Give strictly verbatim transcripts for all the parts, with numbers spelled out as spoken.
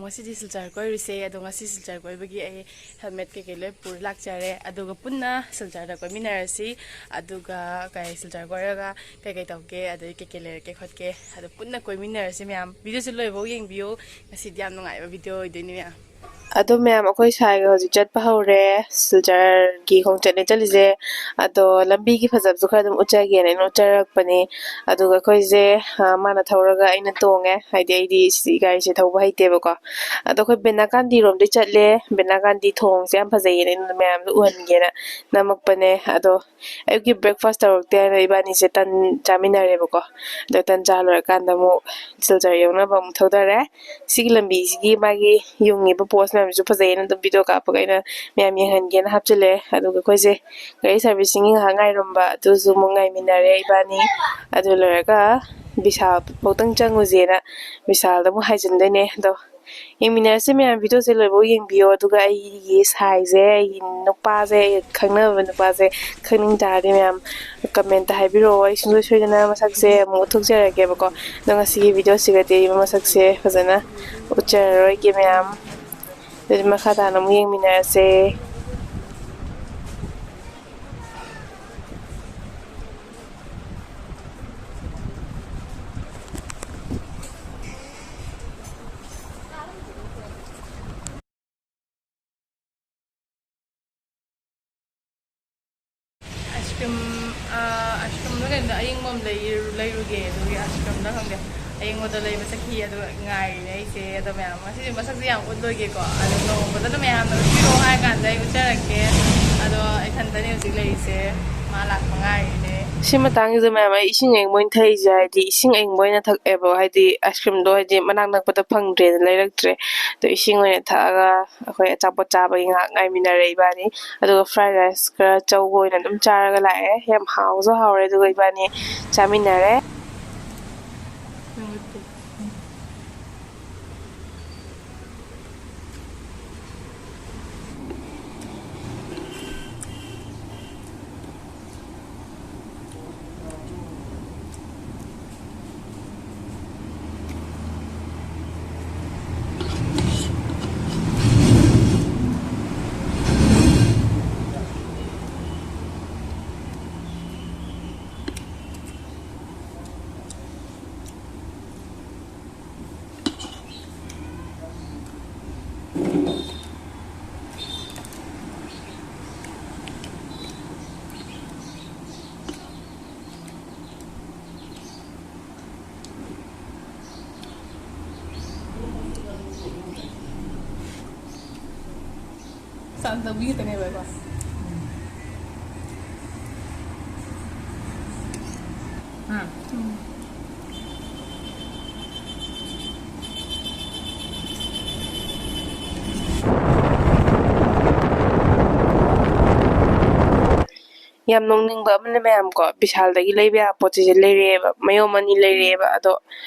ꯉꯁꯤꯗꯤ ꯁꯤꯜꯆꯔ ꯀꯣꯏꯔꯨꯁꯦ꯫ ꯑꯗꯣ ꯉꯁꯤ ꯁꯤꯜꯆꯔ ꯀꯣꯏꯕꯒꯤ ꯑꯩ ꯍꯦꯜꯃꯦꯠ ꯀꯩꯀꯩ ꯂꯣꯏ ꯄꯨꯔ ꯂꯥꯛꯆꯔꯦ꯫ ꯑꯗꯨꯒ ꯄꯨꯟꯅ ꯁꯤꯜꯆꯔꯗ ꯀꯣꯏꯃꯤꯟꯅꯔꯁꯤ꯫ ꯑꯗꯨꯒ ꯀꯩ, ꯁꯤꯜꯆꯔ ꯀꯣꯏꯔꯒ ꯀꯩꯀꯩ ꯇꯧꯒꯦ, ꯑꯗꯩ ꯀꯩꯀꯩ ꯂꯩꯔꯛꯀꯦ ꯈꯣꯠꯀꯦ, ꯑꯗꯣ ꯄꯨꯟꯅ ꯀꯣꯏꯃꯤꯟꯅꯔꯁꯤ ꯃꯌꯥꯝ꯫ ꯚꯤꯗꯤꯑꯣꯁꯦ ꯂꯣꯏꯐꯥꯎ ꯌꯦꯡꯕꯤꯌꯨ꯫ ꯉꯁꯤꯗꯤ ꯌꯥꯝ ꯅꯨꯡꯉꯥꯏꯕ ꯚꯤꯗꯤꯑꯣ ꯑꯣꯏꯗꯣꯏꯅꯤ ꯃꯌꯥꯝ꯫ ꯑꯗꯣ ꯃꯌꯥꯝ, ꯑꯩꯈꯣꯏ ꯁꯥꯏꯒ ꯍꯧꯖꯤꯛ ꯆꯠꯄ ꯍꯧꯔꯦ꯫ ꯁꯤꯜꯆꯔꯒꯤ ꯈꯣꯡꯆꯠꯅꯦ ꯆꯠꯂꯤꯁꯦ꯫ ꯑꯗꯣ ꯂꯝꯕꯤꯒꯤ ꯐꯖꯕꯁꯨ ꯈꯔ ꯑꯗꯨꯝ ꯎꯠꯆꯒꯦꯅ ꯑꯩꯅ ꯎꯠꯆꯔꯛꯄꯅꯦ꯫ ꯑꯗꯨꯒ ꯑꯩꯈꯣꯏꯁꯦ, ꯑ, ꯃꯥꯅ ꯊꯧꯔꯒ ꯑꯩꯅ ꯇꯣꯡꯉꯦ, ꯍꯥꯏꯗꯤ ꯑꯩꯗꯤ ꯁꯤ ꯒꯥꯔꯤꯁꯦ ꯊꯧꯕ ꯍꯩꯇꯦꯕꯀꯣ꯫ ꯑꯗꯣ ꯑꯩꯈꯣꯏ ꯕꯦꯅꯥꯀꯥꯟꯗꯤꯔꯣꯝꯗꯩ ꯆꯠꯂꯦ꯫ ꯕꯦꯅꯥꯀꯥꯟꯗꯤ ꯊꯣꯡꯁꯦ ꯌꯥꯝ ꯐꯖꯩꯌꯦꯅ ꯑꯩꯅ ꯃꯌꯥꯝꯗ ꯎꯍꯟꯒꯦꯅ ꯅꯝꯃꯛꯄꯅꯦ꯫ ꯑꯗꯣ ꯑꯌꯨꯛꯀꯤ breakfast ꯇꯧꯔꯛꯇꯦ ꯍꯥꯏꯅ ꯏꯕꯥꯅꯤꯁꯦ ꯇꯟ ꯆꯥꯃꯤꯟꯅꯔꯦꯕꯀꯣ꯫ ꯑꯗꯣ ꯇꯟ ꯆꯥ ꯂꯣꯏꯔꯀꯥꯟꯗ ꯑꯃꯨꯛ ꯁꯤꯜꯆꯔ ꯌꯧꯅꯕ ꯑꯃꯨꯛ ꯊꯧꯗꯔꯦ꯫ ꯁꯤꯒꯤ ꯂꯝꯕꯤꯁꯤꯒꯤ ꯃꯥꯒꯤ ꯌꯨꯡꯉꯤꯕ post ꯃꯌꯥꯝꯁꯤꯁꯨ ꯐꯖꯩꯌꯦꯅ ꯑꯗꯨꯝ video ꯀꯥꯞꯄꯒ ꯑꯩꯅ ꯃꯌꯥꯝ ꯌꯦꯡꯍꯟꯒꯦꯅ ꯍꯥꯞꯆꯤꯜꯂꯦ꯫ ꯑꯗꯨꯒ ꯑꯩꯈꯣꯏꯁꯦ ꯒꯥꯔꯤ servicingꯒꯤ ꯉꯥꯏꯍꯥꯛ ꯉꯥꯏꯔꯝꯕ, ꯑꯗꯨꯁꯨ ꯑꯃꯨꯛ ꯉꯥꯏꯃꯤꯟꯅꯔꯦ ꯏꯕꯥꯅꯤ꯫ ꯑꯗꯨ ꯂꯣꯏꯔꯒ ꯕꯤꯁꯥꯜ ꯐꯥꯎꯇꯪ ꯆꯪꯉꯨꯁꯦꯅ ꯕꯤꯁꯥꯜꯗ ꯑꯃꯨꯛ ꯍꯥꯏꯖꯤꯟꯗꯣꯏꯅꯦ꯫ ꯑꯗꯣ ꯌꯦꯡꯃꯤꯟꯅꯔꯁꯤ ꯃꯌꯥꯝ, videoꯁꯦ ꯂꯣꯏꯐꯥꯎ ꯌꯦꯡꯕꯤꯌꯣ꯫ ꯑꯗꯨꯒ ꯑꯩꯒꯤ ꯁꯥꯏꯁꯦ, ꯑꯩꯒꯤ ꯅꯨꯄꯥꯁꯦ, ꯑꯩꯒ ꯈꯪꯅꯕ ꯅꯨꯄꯥꯁꯦ ꯈꯪꯅꯤꯡ ꯇꯥꯔꯗꯤ ꯃꯌꯥꯝ commentꯇ ꯍꯥꯏꯕꯤꯔꯛꯑꯣ꯫ ꯑꯩ ꯁꯨꯡꯁꯣꯏ ꯁꯣꯏꯗꯅ ꯃꯁꯛꯁꯦ ꯑꯃꯨꯛ ꯎꯠꯊꯣꯛꯆꯔꯛꯀꯦꯕꯀꯣ꯫ ꯑꯗꯣ ꯉꯁꯤꯒꯤ videoꯁꯤꯒꯗꯤ ꯑꯩ ꯃꯁꯛꯁꯦ ꯐꯖꯅ ꯎꯠꯆꯔꯔꯣꯏꯒꯦ ꯃꯌꯥꯝ꯫ ꯑꯗꯨꯗꯤ ꯃꯈꯥ ꯇꯥꯅ ꯑꯃꯨꯛ ꯌꯦꯡꯃꯤꯟꯅꯔꯁꯦ꯫ Ice cream, ꯑꯥ, ice creamꯗ ꯀꯩꯅꯣꯗ ꯑꯌꯤꯡꯕ ꯑꯃ ꯂꯩꯔꯨ-, ꯂꯩꯔꯨꯒꯦ꯫ ꯑꯗꯨꯒꯤ ice creamꯗ ꯈꯪꯗꯦ, ꯑꯌꯤꯡꯕꯗꯣ ꯂꯩꯕ ꯆꯠꯈꯤ꯫ ꯑꯗꯨꯒ ꯉꯥꯏꯔꯤꯅꯦ ꯑꯩꯁꯦ꯫ ꯑꯗꯣ ꯃꯌꯥꯝ, ꯉꯁꯤꯗꯤ ꯃꯁꯛꯁꯦ ꯌꯥꯝ ꯎꯠꯂꯣꯏꯒꯦꯀꯣ꯫ ꯑꯗꯣ ꯅꯣꯡꯃ ꯐꯖꯅ ꯃꯌꯥꯝꯅ ꯎꯠꯄꯤꯔꯣ ꯍꯥꯏ ꯀꯥꯟꯗ ꯑꯩ ꯎꯠꯆꯔꯛꯀꯦ꯫ ꯑꯗꯣ ꯏꯊꯟꯇꯅꯦ ꯍꯧꯖꯤꯛ ꯂꯩꯔꯤꯁꯦ꯫ ꯃꯥ ꯂꯥꯛꯄ ꯉꯥꯏꯔꯤꯅꯦ꯫ ꯁꯤ ꯃꯇꯥꯡꯁꯤꯗ ꯃꯌꯥꯝ, ꯑꯩ ꯏꯁꯤꯡ ꯑꯏꯪꯕ ꯑꯣꯏꯅ ꯊꯛꯏꯁꯦ, ꯍꯥꯏꯗꯤ ꯏꯁꯤꯡ ꯑꯏꯪꯕ ꯑꯣꯏꯅ ꯊꯛꯑꯦꯕ, ꯍꯥꯏꯗꯤ ice creamꯗꯣ ꯍꯥꯏꯗꯤ ꯃꯅꯥꯛ ꯅꯛꯄꯗ ꯐꯪꯗ꯭ꯔꯦꯅ ꯂꯩꯔꯛꯇ꯭ꯔꯦ꯫ ꯑꯗꯣ ꯏꯁꯤꯡ ꯑꯣꯏꯅ ꯊꯛꯑꯒ ꯑꯩꯈꯣꯏ ꯑꯆꯥꯄꯣꯠ ꯆꯥꯕꯒꯤ ꯉꯥꯏꯍꯥꯛ ꯉꯥꯏꯃꯤꯟꯅꯔꯦ ꯏꯕꯥꯅꯤ꯫ ꯑꯗꯨꯒ fried rice ꯈꯔ ꯆꯧꯒ ꯑꯣꯏꯅ ꯑꯗꯨꯝ ꯆꯥꯔꯒ ꯂꯥꯛꯑꯦ꯫ ꯌꯥꯝ ꯍꯥꯎꯁꯨ ꯍꯥꯎꯔꯦ꯫ ꯑꯗꯨꯒ ꯏꯕꯥꯅꯤ ꯆꯥꯃꯤꯟꯅꯔꯦ꯫ ꯆꯥꯟꯗꯕꯤ ꯈꯛꯇꯅꯦꯕꯀꯣ꯫ ꯎꯝ꯫ ꯌꯥꯝ ꯅꯣꯛꯅꯤꯡꯕ ꯑꯃꯅ, ꯃꯌꯥꯝ ꯀꯣ, ꯕꯤꯁꯥꯜꯗꯒꯤ ꯂꯩꯕ ꯌꯥꯕ ꯄꯣꯠ ꯆꯩꯁꯦ ꯂꯩꯔꯛꯑꯦꯕ, ꯃꯌꯣꯝ ꯑꯅꯤ ꯂꯩꯔꯛꯑꯦꯕ꯫ ꯑꯗꯣ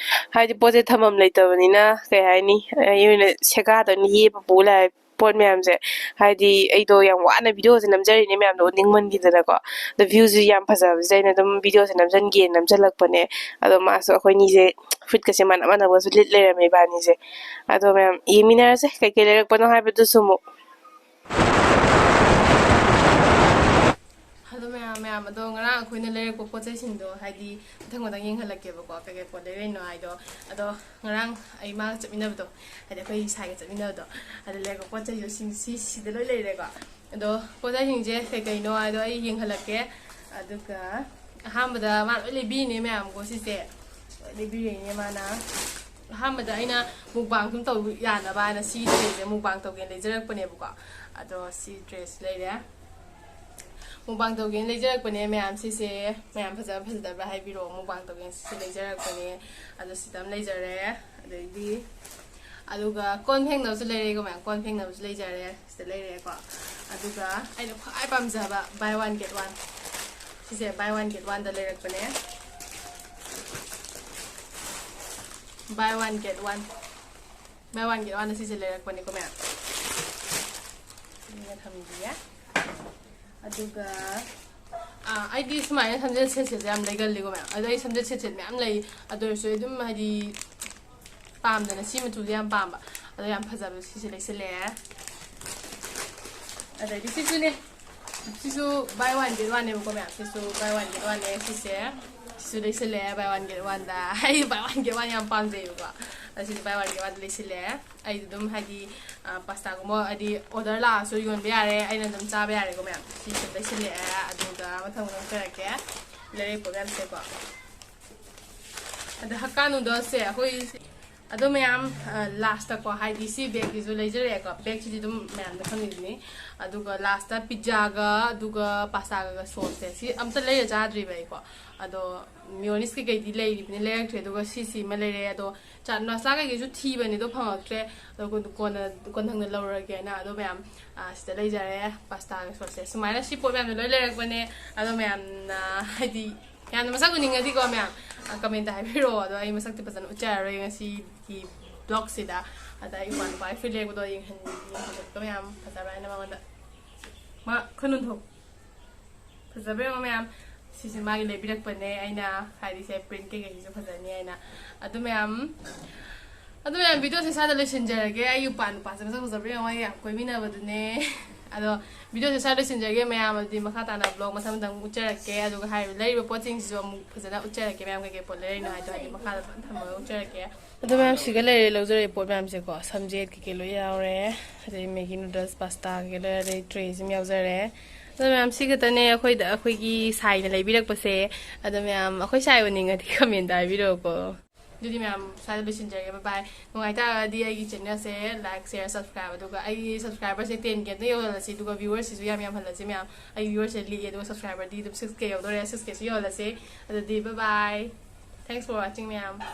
ꯍꯥꯏꯗꯤ ꯄꯣꯠꯁꯦ ꯊꯝꯐꯝ ꯂꯩꯇꯕꯅꯤꯅ, ꯀꯩ ꯍꯥꯏꯅꯤ, ꯑꯩ ꯑꯣꯏꯅ ꯁꯦꯒꯥꯗ ꯑꯣꯏꯅ ꯌꯦꯞꯄ ꯄꯨ ꯂꯥꯛꯑꯦ ꯄꯣꯠ ꯃꯌꯥꯝꯁꯦ꯫ ꯍꯥꯏꯗꯤ ꯑꯩꯗꯣ ꯌꯥꯝ ꯋꯥꯅ ꯚꯤꯗꯤꯑꯣꯁꯦ ꯅꯝꯖꯔꯤꯅꯦ, ꯃꯌꯥꯝꯗꯣ ꯎꯅꯤꯡꯃꯟꯈꯤꯗꯅꯀꯣ꯫ ꯑꯗꯣ ꯚ꯭ꯌꯨꯁꯦ ꯌꯥꯝ ꯐꯖꯕꯁꯦ ꯑꯩꯅ ꯑꯗꯨꯝ ꯚꯤꯗꯤꯑꯣꯁꯦ ꯅꯝꯖꯟꯒꯦꯅ ꯅꯝꯖꯜꯂꯛꯄꯅꯦ꯫ ꯑꯗꯣ ꯃꯥꯁꯨ ꯑꯩꯈꯣꯏꯅꯤꯁꯦ ꯐꯨꯔꯤꯠꯀꯁꯦ ꯃꯥꯟꯅ ꯃꯥꯟꯅꯕꯁꯨ ꯂꯤꯠ ꯂꯩꯔꯝꯃꯦ ꯏꯕꯥꯅꯤꯁꯦ꯫ ꯑꯗꯣ ꯃꯌꯥꯝ ꯌꯦꯡꯃꯤꯟꯅꯔꯁꯦ ꯀꯩꯀꯩ ꯂꯩꯔꯛꯄꯅꯣ ꯍꯥꯏꯕꯗꯨꯁꯨ ꯑꯃꯨꯛ꯫ ꯍꯜꯂꯣ ꯃꯌꯥꯝ, ꯃꯌꯥꯝ, ꯑꯗꯣ ꯉꯔꯥꯡ ꯑꯩꯈꯣꯏꯅ ꯂꯩꯔꯛꯄ ꯄꯣꯠ ꯆꯩꯁꯤꯡꯗꯣ, ꯍꯥꯏꯗꯤ, ꯃꯊꯪ ꯃꯊꯪ ꯌꯦꯡꯍꯜꯂꯛꯀꯦꯕꯀꯣ, ꯀꯩꯀꯩ ꯄꯣꯠ ꯂꯩꯔꯛꯏꯅꯣ ꯍꯥꯏꯗꯣ꯫ ꯑꯗꯣ ꯉꯔꯥꯡ ꯑꯩ ꯃꯥꯒ ꯆꯠꯃꯤꯟꯅꯕꯗꯣ, ꯍꯥꯏꯗꯤ, ꯑꯩꯈꯣꯏ ꯁꯥꯏꯒ ꯆꯠꯃꯤꯟꯅꯕꯗꯣ, ꯑꯗ ꯂꯩꯔꯛꯄ ꯄꯣꯠ ꯆꯩꯁꯤꯡꯁꯤ ꯁꯤꯗ ꯂꯣꯏ ꯂꯩꯔꯦꯀꯣ꯫ ꯑꯗꯣ ꯄꯣꯠ ꯆꯩꯁꯤꯡꯁꯦ ꯀꯩꯀꯩꯅꯣ ꯍꯥꯏꯗꯣ ꯑꯩ ꯌꯦꯡꯍꯜꯂꯛꯀꯦ꯫ ꯑꯗꯨꯒ ꯑꯍꯥꯟꯕꯗ ꯃꯥ ꯂꯣꯏ ꯂꯩꯕꯤꯔꯤꯅꯦ ꯃꯌꯥꯝꯀꯣ, ꯁꯤꯁꯦ ꯂꯣꯏ ꯂꯩꯕꯤꯔꯤꯅꯦ ꯃꯥꯅ꯫ ꯑꯍꯥꯟꯕꯗ ꯑꯩꯅ ꯃꯨꯛꯕꯥꯡ ꯁꯨꯝ ꯇꯧ ꯌꯥꯅꯕ ꯍꯥꯏꯅ ꯁꯤ ꯗ꯭ꯔꯦꯁꯁꯦ ꯃꯨꯛꯕꯥꯡ ꯇꯧꯒꯦꯅ ꯂꯩꯖꯔꯛꯄꯅꯦꯕꯀꯣ꯫ ꯑꯗꯣ ꯁꯤ ꯗ꯭ꯔꯦꯁ ꯂꯩꯔꯦ꯫ ꯃꯨꯛꯕꯥꯡ ꯇꯧꯒꯦꯅ ꯂꯩꯖꯔꯛꯄꯅꯦ ꯃꯌꯥꯝ꯫ ꯁꯤꯁꯦ ꯃꯌꯥꯝ ꯐꯖꯕ ꯐꯖꯗꯕ꯭ꯔꯥ ꯍꯥꯏꯕꯤꯔꯛꯑꯣ꯫ ꯃꯨꯛꯕꯥꯡ ꯇꯧꯒꯦꯅ ꯁꯤꯁꯦ ꯂꯩꯖꯔꯛꯄꯅꯦ꯫ ꯑꯗꯣ ꯁꯤꯗ ꯑꯃ ꯂꯩꯖꯔꯦ꯫ ꯑꯗꯩꯗꯤ ꯑꯗꯨꯒ ꯀꯣꯟ ꯐꯦꯡꯅꯕꯁꯨ ꯂꯩꯔꯦꯀꯣ ꯃꯌꯥꯝ꯫ ꯀꯣꯟ ꯐꯦꯡꯅꯕꯁꯨ ꯂꯩꯖꯔꯦ꯫ ꯁꯤꯗ ꯂꯩꯔꯦꯀꯣ꯫ ꯑꯗꯨꯒ ꯑꯩꯅ ꯈ꯭ꯋꯥꯏ ꯄꯥꯝꯖꯕ buy one get one꯫ ꯁꯤꯁꯦ buy one get oneꯗ ꯂꯩꯔꯛꯄꯅꯦ꯫ Buy one get one꯫ Buy one get oneꯗ ꯁꯤꯁꯦ ꯂꯩꯔꯛꯄꯅꯦꯀꯣ ꯃꯌꯥꯝ꯫ ꯑꯩꯅ ꯊꯝꯕꯤꯒꯦ꯫ ꯑꯗꯨꯒ, ꯑꯥ, ꯑꯩꯗꯤ ꯁꯨꯃꯥꯏꯅ ꯁꯝꯖꯦꯠ ꯁꯦꯠ ꯁꯦꯠꯁꯦ ꯌꯥꯝ ꯂꯩꯒꯜꯂꯤꯀꯣ ꯃꯌꯥꯝ꯫ ꯑꯗꯣ ꯑꯩ ꯁꯝꯖꯦꯠ ꯁꯦꯠ ꯁꯦꯠ ꯃꯌꯥꯝ ꯂꯩ꯫ ꯑꯗꯨ ꯑꯣꯏꯔꯁꯨ ꯑꯩ ꯑꯗꯨꯝ, ꯍꯥꯏꯗꯤ, ꯄꯥꯝꯗꯅ ꯁꯤ ꯃꯆꯨꯁꯦ ꯌꯥꯝ ꯄꯥꯝꯕ꯫ ꯑꯗꯣ ꯌꯥꯝ ꯐꯖꯕ ꯁꯤꯁꯦ ꯂꯩꯁꯤꯜꯂꯛꯑꯦ꯫ ꯑꯗꯩꯗꯤ ꯁꯤꯁꯨꯅꯦ꯫ ꯁꯤꯁꯨ buy one get oneꯅꯦꯕꯀꯣ ꯃꯌꯥꯝ꯫ ꯁꯤꯁꯨ buy one get oneꯅꯦ ꯁꯤꯁꯦ꯫ ꯁꯤꯁꯨ ꯂꯩꯁꯤꯜꯂꯛꯑꯦ buy one get oneꯗ꯫ ꯑꯩ buy one get one ꯌꯥꯝ ꯄꯥꯝꯖꯩꯌꯦꯕꯀꯣ꯫ ꯑꯗ ꯁꯤꯁꯨ buy one get oneꯗ ꯂꯩꯁꯤꯜꯂꯛꯑꯦ꯫ ꯑꯩꯗꯤ ꯑꯗꯨꯝ, ꯍꯥꯏꯗꯤ, ꯑ, pastaꯒꯨꯝꯕ, ꯍꯥꯏꯗꯤ, order ꯂꯥꯛꯑꯁꯨ ꯌꯣꯟꯕ ꯌꯥꯔꯦ, ꯑꯩꯅ ꯑꯗꯨꯝ ꯆꯥꯕ ꯌꯥꯔꯦꯀꯣ ꯃꯌꯥꯝ꯫ ꯁꯤꯁꯨ ꯂꯩꯁꯤꯜꯂꯛꯑꯦ꯫ ꯑꯗꯨꯒ ꯃꯊꯪ ꯃꯊꯪ ꯆꯠꯂꯛꯀꯦ꯫ ꯂꯩꯔꯛꯄ ꯃꯌꯥꯝꯁꯦꯀꯣ꯫ ꯑꯗ ꯍꯛꯀꯥ noodlesꯁꯦ ꯑꯩꯈꯣꯏ ꯑꯗꯣ ꯃꯌꯥꯝ, ꯂꯥꯁꯇꯀꯣ, ꯍꯥꯏꯗꯤ ꯁꯤ ꯕꯦꯒꯁꯤꯁꯨ ꯂꯩꯖꯔꯛꯑꯦꯀꯣ, ꯕꯦꯒꯁꯤꯗꯤ ꯑꯗꯨꯝ ꯃꯌꯥꯝꯗ ꯈꯪꯉꯤꯗꯨꯅꯤ꯫ ꯑꯗꯨꯒ ꯂꯥꯁꯇ ꯄꯤꯖꯥꯒ ꯑꯗꯨꯒ ꯄꯥꯁꯇꯥꯒ ꯁꯣꯁꯁꯦ, ꯁꯤ ꯑꯝꯇ ꯂꯩꯔ ꯆꯥꯗ꯭ꯔꯤꯕ ꯑꯩꯀꯣ꯫ ꯑꯗꯣ ꯃꯤꯌꯣꯅꯤꯁ ꯀꯩꯀꯩꯗꯤ ꯂꯩꯔꯤꯕꯅꯤ, ꯂꯩꯔꯛꯇ꯭ꯔꯦ꯫ ꯑꯗꯨꯒ ꯁꯤꯁꯤꯃ ꯂꯩꯔꯦ꯫ ꯑꯗꯣ ꯆꯥꯠ ꯃꯁꯂꯥ ꯀꯩꯀꯩꯁꯨ ꯊꯤꯕꯅꯦ, ꯑꯗꯣ ꯐꯪꯉꯛꯇ꯭ꯔꯦ꯫ ꯑꯗꯣ ꯀꯣꯟ- ꯀꯣꯟꯅ, ꯀꯣꯟꯊꯪꯗ ꯂꯧꯔꯒꯦꯅ꯫ ꯑꯗꯣ ꯃꯌꯥꯝ, ꯁꯤꯗ ꯂꯩꯖꯔꯦ ꯄꯥꯁꯇꯥꯒ ꯁꯣꯁꯁꯦ꯫ ꯁꯨꯃꯥꯏꯅ ꯁꯤ ꯄꯣꯠ ꯃꯌꯥꯝꯁꯦ ꯂꯣꯏ ꯂꯩꯔꯛꯄꯅꯦ꯫ ꯑꯗꯣ ꯃꯌꯥꯝꯅ ꯍꯥꯏꯗꯤ ꯌꯥꯝꯅ ꯃꯁꯛ ꯎꯅꯤꯡꯉꯗꯤꯀꯣ ꯃꯌꯥꯝ, ꯀꯃꯦꯟꯇ ꯍꯥꯏꯕꯤꯔꯛꯑꯣ꯫ ꯑꯗꯣ ꯑꯩ ꯃꯁꯛꯇꯤ ꯐꯖꯅ ꯎꯠꯆꯔꯔꯣꯏ ꯉꯁꯤꯒꯤ ꯕ꯭ꯂꯣꯒꯁꯤꯗ꯫ ꯑꯗ ꯑꯩ ꯏꯄ꯭ꯋꯥ ꯅꯨꯄꯥꯒꯤ ꯐꯨꯔꯤꯠ ꯂꯩꯔꯛꯄꯗꯣ ꯌꯦꯡꯍꯟ- ꯌꯦꯡꯍꯜꯂꯛꯄ ꯃꯌꯥꯝ ꯐꯖꯕ꯭ꯔꯥ ꯍꯥꯏꯅ ꯃꯉꯣꯟꯗ꯫ ꯃꯥ ꯈꯨꯅꯨ ꯊꯣꯛ ꯐꯖꯕ꯭ꯔꯥ ꯌꯦꯡꯉꯣ ꯃꯌꯥꯝ꯫ ꯁꯤꯁꯦ ꯃꯥꯒꯤ ꯂꯩꯕꯤꯔꯛꯄꯅꯦ, ꯑꯩꯅ ꯍꯥꯏꯗꯤ ꯁꯦ ꯄ꯭ꯔꯤꯟ ꯀꯩꯀꯩꯁꯤꯁꯨ ꯐꯖꯅꯤ ꯍꯥꯏꯅ꯫ ꯑꯗꯨ ꯃꯌꯥꯝ, ꯑꯗꯨ ꯃꯌꯥꯝ ꯚꯤꯗꯤꯑꯣꯁꯦ ꯁ꯭ꯋꯥꯏꯗ ꯂꯣꯏꯁꯤꯟꯖꯔꯒꯦ꯫ ꯑꯩꯒꯤ ꯏꯄ꯭ꯋꯥ ꯅꯨꯄꯥꯁꯦ ꯃꯁꯛ ꯐꯖꯕ꯭ꯔꯥ ꯌꯦꯡꯉꯣ, ꯑꯩꯒ ꯌꯥꯝ ꯀꯣꯏꯃꯤꯟꯅꯕꯗꯨꯅꯦ꯫ ꯑꯗꯣ ꯚꯤꯗꯤꯑꯣꯁꯦ ꯁ꯭ꯋꯥꯏꯗ ꯂꯣꯏꯁꯤꯟꯖꯔꯒꯦ ꯃꯌꯥꯝ, ꯑꯗꯨꯗꯤ ꯃꯈꯥ ꯇꯥꯅ ꯕ꯭ꯂꯣꯒ ꯃꯊꯪ ꯃꯊꯪ ꯎꯠꯆꯔꯛꯀꯦ꯫ ꯑꯗꯨꯒ ꯍꯥꯏꯔꯤꯕ ꯂꯩꯔꯤꯕ ꯄꯣꯠꯁꯤꯡꯁꯤꯁꯨ ꯑꯃꯨꯛ ꯐꯖꯅ ꯎꯠꯆꯔꯛꯀꯦ ꯃꯌꯥꯝ, ꯀꯩꯀꯩ ꯄꯣꯠ ꯂꯩꯔꯛꯏꯅꯣ ꯍꯥꯏꯗꯣ ꯍꯥꯏꯗꯤ ꯃꯈꯥꯗ ꯐꯖꯅ ꯊꯝꯃꯒ ꯎꯠꯆꯔꯛꯀꯦ꯫ ꯑꯗꯣ ꯃꯌꯥꯝ ꯁꯤꯒ ꯂꯩꯔꯦ, ꯂꯧꯖꯔꯛꯏ ꯄꯣꯠ ꯃꯌꯥꯝꯁꯦꯀꯣ, ꯁꯝꯖꯦꯠ ꯀꯩꯀꯩ ꯂꯣꯏ ꯌꯥꯎꯔꯦ꯫ ꯑꯗꯩ ꯃꯦꯒꯤ ꯅꯨꯗꯜꯁ, ꯄꯥꯁꯇꯥ ꯀꯩꯀꯩ ꯂꯣꯏ, ꯑꯗꯩ ꯇ꯭ꯔꯦꯁꯤ ꯑꯃ ꯌꯥꯎꯖꯔꯦ꯫ ꯑꯗꯣ ꯃꯌꯥꯝ ꯁꯤ ꯈꯛꯇꯅꯦ ꯑꯩꯈꯣꯏꯗ, ꯑꯩꯈꯣꯏꯒꯤ ꯁꯥꯏꯅ ꯂꯩꯕꯤꯔꯛꯄꯁꯦ꯫ ꯑꯗꯣ ꯃꯌꯥꯝ ꯑꯩꯈꯣꯏ ꯁꯥꯏ ꯎꯅꯤꯡꯉꯗꯤ ꯀꯃꯦꯟꯇ ꯍꯥꯏꯕꯤꯔꯛꯑꯣꯀꯣ꯫ ꯑꯗꯨꯗꯤ ꯃꯌꯥꯝ ꯁ꯭ꯋꯥꯏꯗ ꯂꯣꯏꯁꯤꯟꯖꯔꯒꯦ꯫ ꯕꯥꯏ ꯕꯥꯏ꯫ ꯅꯨꯡꯉꯥꯏꯇꯥꯔꯒꯗꯤ ꯑꯩꯒꯤ ꯆꯦꯅꯦꯜꯁꯦ ꯂꯥꯏꯛ, ꯁꯤꯌꯔ, ꯁꯕꯁꯀ꯭ꯔꯥꯏꯕ, ꯑꯗꯨꯒ ꯑꯩꯒꯤ ꯁꯕꯁꯀ꯭ꯔꯥꯏꯕꯔꯁꯦ ꯇꯦꯟ ꯀꯦ ꯑꯝꯇ ꯌꯧꯍꯜꯂꯁꯤ, ꯑꯗꯨꯒ ꯚ꯭ꯌꯨꯋꯔꯁꯤꯁꯨ ꯌꯥꯝ ꯌꯥꯝꯍꯜꯂꯁꯤ ꯃꯌꯥꯝ꯫ ꯑꯩꯒꯤ ꯚ꯭ꯌꯨꯋꯔꯁꯦ ꯂꯤꯛꯑꯦ, ꯑꯗꯨꯒ ꯁꯕꯁꯀ꯭ꯔꯥꯏꯕꯔꯗꯤ ꯑꯗꯨꯝ ꯁꯤꯛꯁ ꯀꯦ ꯌꯧꯗꯣꯔꯦ, ꯁꯤꯛꯁ ꯀꯦꯁꯨ ꯌꯧꯍꯜꯂꯁꯤ꯫ ꯑꯗꯨꯗꯤ bye bye, thanks for watching ꯃꯌꯥꯝ꯫